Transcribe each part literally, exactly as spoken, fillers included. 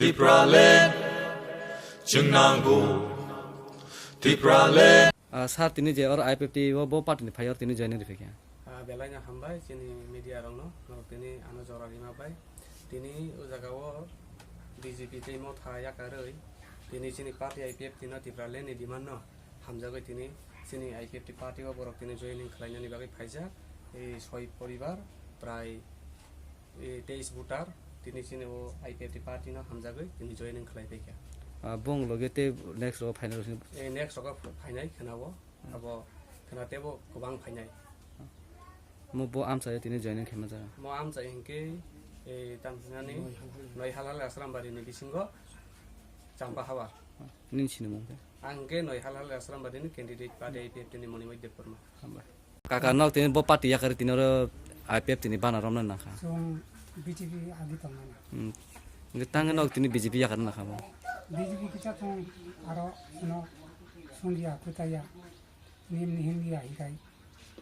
Tipraland, chwng nango Tipraland. Ah, sir, tini je oro I P F T o bo party ni phai oro tini joining riphaikha. Ah, belai no hambai chini media rok no, norok tini ano jora rima bai. Tini o jaga o B J P tei Motha yakarwi tini chini party I P F T no Tipraland ni demand no hamjagwi tini chini I P F T party o borok tini joining khlainani bagwi phaijak. Ei soi poribar prai, eh, teis voter tini chini o I P F T party no hamjagwi tini joining khlai paikha. Ah, bong loge tei next rogo phainai rok sini. Eh, next rogo phainai khena o, abo khena tebo kwbang phainai. Mo bo amchai tini joining khaima jaga. Mo amchai hinkhe, eh, tam hinani Noihal hal. Noihal hal Asrambari ni bisingo Champa Habar. Nini sini mung khe? Ang khe Noihal hal Asrambari ni candidate party I P F T ni Monimoi Debbarma. Hambai. Kaka, nok tini bo party yakari tini oro I P F T ni bana romna nangkha. Chwng B J P agi tongnani. Hmm. Hingke tangke nok tini B J P yakari nangkha bo. B J P kisa chwng aro no sungya kutaya nimni hingya hikai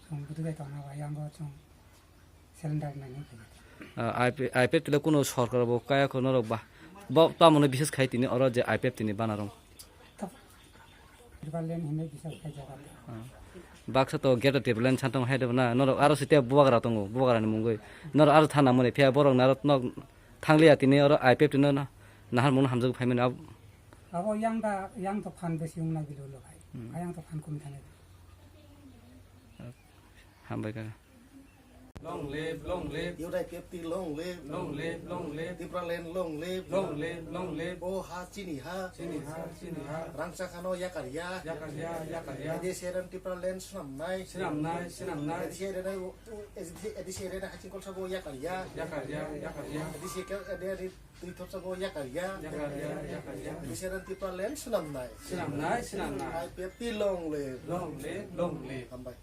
chwng budugai tongna ba yango chwng cylinder nani kaya. Ah, I P, I P F T le kuno sorkar bo kaya ko norok ba. Bo tamoni bises khai tini oro je I P F T ni bana rom. Tipraland hinwi kisa khaijak. Ah. Baksa to Greater Tipraland santong hai de na. Norok aro site bubagra tongo, bubagra ni mungwi. Norok aro thana mone phiya borok narok nok thangliya tini oro I P F T no na. Nahar mungno hamjak phai mani ab- Abo yang da, yang to phan besi wng nai bilo lo khai. Hmm. Ayang to phan kumi thani. Hambai kaka. Long live, long live. U D P F T long live. Long live, long live. Tipraland long live. Long live, long live. O ha chini ha. Chini ha, chini ha. Rangchak hano yakar ya. Yakar ya, yakar ya. A D C area Tipraland swnamnai. Swnamnai, swnamnai. A D C area, A D C area Haching Kolsa bo yakar ya. Yakar ya, yakar ya. A D C area Twi Thopsa bo yakar ya. Yakar ya, yakar ya. A D C area Tipraland swnamnai. Swnamnai, swnamnai. I P F T long live. Long live, long live. Hambai.